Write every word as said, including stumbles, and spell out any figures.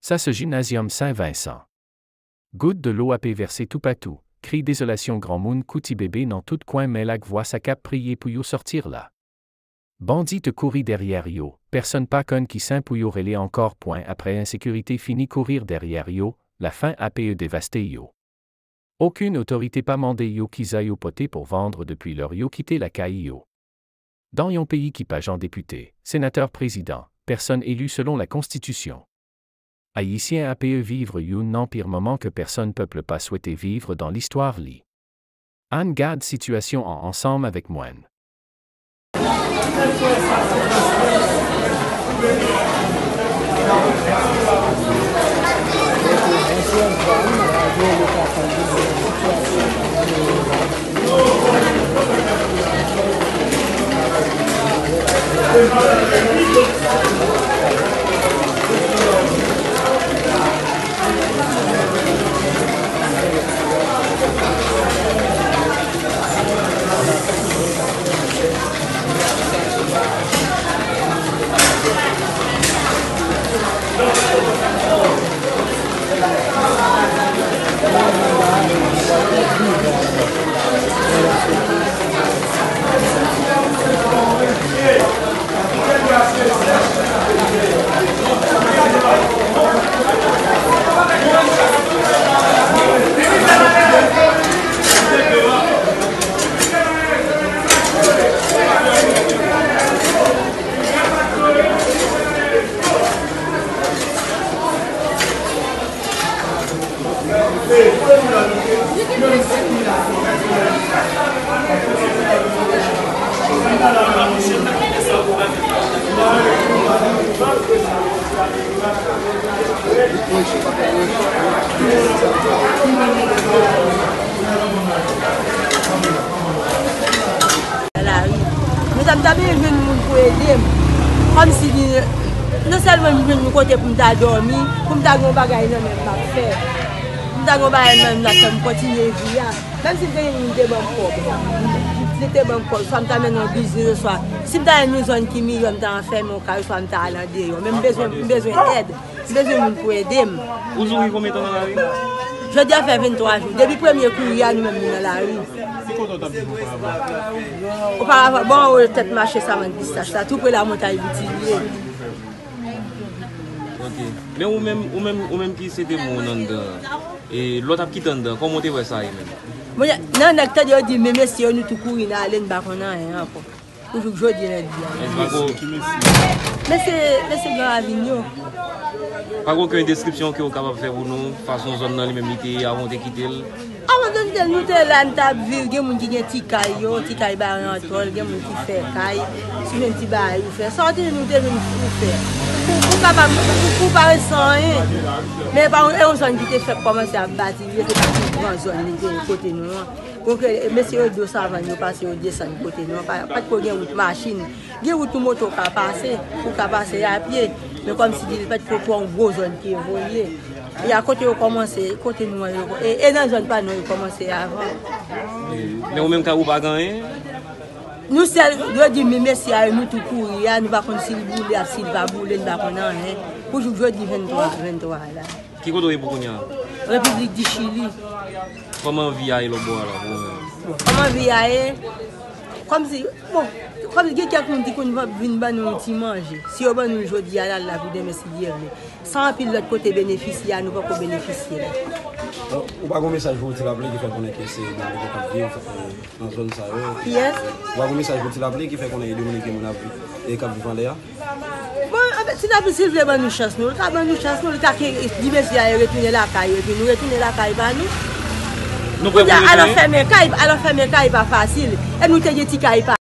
Sa se Gymnasium Saint Vincent. Gout dlo ap vèse toupatou, kri dezolasyon granmoun kou ti bebe nan tout kwen men lak vwa sa k ap priye pou yo sòti la. Bandi te kouri dèyè yo, pèsonn pa konn ki sen pou yo rele ankò pwen apre ensekirite fini kouri dèyè yo, lafen ap devaste yo. Okenn otorite pa mande yo ki zam yo pote pou vann depi lè yo kite lakay yo. Dans yon peyi ki pa gen depite, senatè, prezidan, pèsonn eli selon la konstitisyon. Ayisyen ap viv youn nan pire moman ke pèsonn pèp pa swete viv dans listwa li. Ann gad sitiyasyon an ansanm avèk mwen. Lari. Nou ta, m ta bezwen jwenn moun pou ede m. Kòmsi li, non sèlman m jwenn yon kote pou m ta dòmi, pou m ta gen yon bagay nan men m m ap fè. M ta gen yon bagay nan men m m ap fè, m kontinye vi a. Menm si m te gen moun te ban m kòb, li te ban m kòb, swa m ta mennen yon biznis, oswa si m ta jwenn yon zòn ki miyò, m ta anfèmen yon kay, oswa m ta al andeyò. Men m bezwen, m bezwen èd. M bezwen moun pou ede m. Ou di w gen konbyen tan nan lari? Jodi a fè venntwa jou. Depi premye kouri a, nou menm nou nan lari. Ki kote w t ap viv oparavan? Oparavan, bò anwo tèt mache sa vann pistach la, tou pre lamontay Boutilye. Ok. Men ou menm, ou menm, ou menm ki se te moun anndan, e lòt ap kite anndan, kòman w te wè sa ye menm? Bon, nan nèg tande yo di, men mesye yo, nou tou kouri nan ale, n pa konn anyen ankò. Pou jouk jodi lendi a. Mesye, mesye Gran Ravin yo. Pa gen okenn deskripsyon ke w kapab fè pou nou, fason zòn nan li menm li te ye avan w te kite l? Avan w te kite l, nou te la, n t ap viv, gen moun ki gen ti kay yo, ti kay bare an tòl, gen moun ki fè kay, sou menm ti bagay ou fè. Sa w te, nou te vin pou fè. Pou, pou kapab, pou, pou pa ret san anyen. Men pa, e yon zòn ki te fèk kòmanse ap bati, li se pa ti gran zòn li te ye kote nou an. Donk, e, mesye yo di yo savann yo pase, yo desann kote nou an, pa, pa t ko gen wout machin. Gen wout pou moto ka pase, ou ka pase apye, men kòmsi di li pa t ko twò yon gwo zòn ki evolye. E a kote yo kòmanse, kote nou an, yo, e, e nan zòn pa nou yo kòmanse avan. E, men ou menm kay ou pa gen anyen? Nou sèl, yo di men mesye a yo, nou tou kouri a, nou pa konn si l boule ak si l pa boule, nou pa konn anyen. Pou jouk jodi venntwa, venntwa la. Ki kote w ye pou kounye a? Repiblik di Chili. Kòman vi a ye lòtbò a la pou ou menm? Kòman vi a ye? Kòmsi, bon, kòmsi gen kèk moun ki konn vin ban nou yon ti manje. Si yo ban nou l jodi a, n al la pou demen si Dye vle. Sa anpil lòt kote benefisye a, nou poko benefisye l. Ou pa gen mesaj pou Ti Laple ki fè konnen ke se Dominik k ap viv, e, nan zòn sa yo? Kiyès? Ou pa gen mesaj pou Ti Laple ki fè konnen e Dominik moun ap viv, e k ap viv anlè a? Bon, anfèt, Ti Laple si l vle ban nou chans nou, li ka ban nou chans nou, li ka ke, di mesye a retounen lakay yo, epi nou retounen lakay pa nou. Nou prè pou retounen? Alò fèmen kay, alò fèmen kay pa fasil. E nou te gen ti kay pa